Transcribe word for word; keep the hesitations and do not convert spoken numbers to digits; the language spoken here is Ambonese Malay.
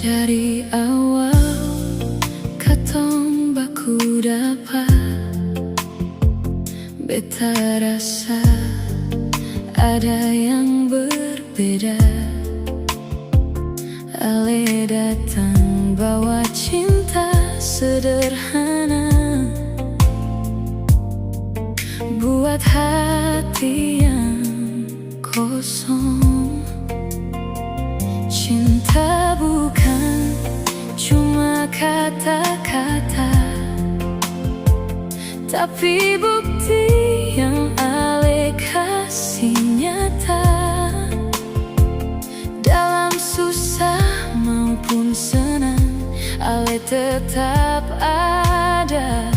Dari awal katong baku dapa, beta rasa ada yang berbeda. Ale datang bawa cinta sederhana, buat hati yang kosong. Cinta bukan cuma kata-kata, tapi bukti yang ale kasi nyata. Dalam susah maupun senang, ale tetap ada.